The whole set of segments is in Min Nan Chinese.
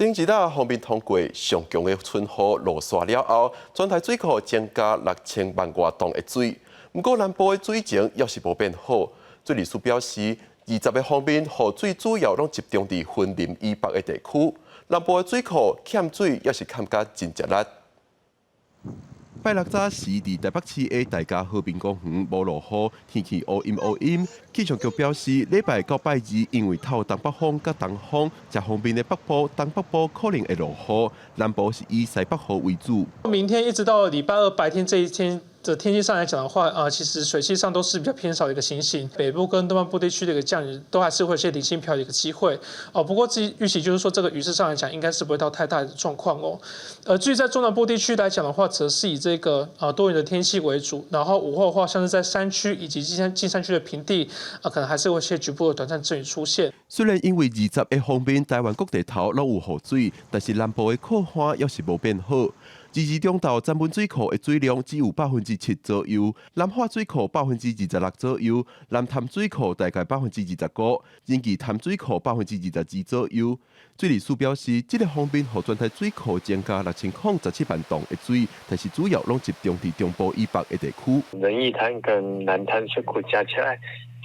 頂一日鋒面通過上強的春雨落沙了後，全台水庫增加6000萬外噸的水。毋過南部的水情猶是無變好。水利署表示，20個鋒面雨水主要攏集中佇雲林以北的地區，南部的水庫欠水猶是欠甲真吃力。拜六早時，佇台北市的大家和平公園無落雨，天氣烏陰烏陰。氣象局表示，禮拜到拜二，因為透東北風佮東風，這鋒面的北部、東北部可能會落雨，南部是以西北雨為主。明天一直到禮拜二白天這一天的天氣上來講的話，其實水汽上都是比較偏少的一個情形。北部跟東半部地區的一個降雨都還是會有些零星飄雨的一個機會。哦，不過至於預期就是說，這個雨勢上來講，應該是不會到太大的狀況哦。至於在中南部地區來講的話，則是以這個多雲的天氣為主。然後午後的話，像是在山區以及近山區的平地，啊，可能還是會有些局部的短暫陣雨出現。雖然因為20个鋒面，台灣各地頭攏有雨水，但是南部的洘旱猶是無變好。二中晝曾文水庫的水量只有7%左右，南化水庫26%左右，南潭水庫大概25%，仁義潭水庫22%左右。水利署表示，這个鋒面予全台水庫增加6017萬噸的水，但是主要攏集中佇中部以北的地區。仁義潭跟南潭水庫加起來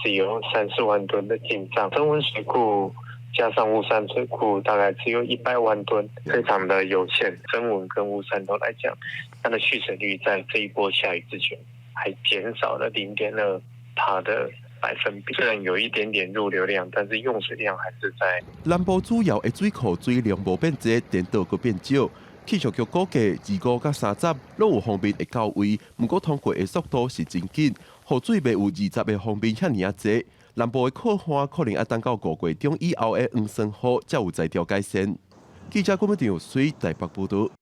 只有30萬噸的進賬，曾文水庫加上烏山水庫，大概只有100萬噸，非常的有限。曾文跟烏山頭來講，它的蓄水率在這一波下雨之前，還減少了0.2趴的百分比。雖然有一點點入流量，但是用水量還是在。南部主要的水庫水量無變濟，顛倒閣變少。氣象局估計，25佮30攏有鋒面會到位，毋過通過的速度是真緊，雨水袂有20个鋒面遐爾仔濟。南部的洘旱可能愛等到5月中以後的黃酸雨才有才調改善。記者郭文有水台北報道。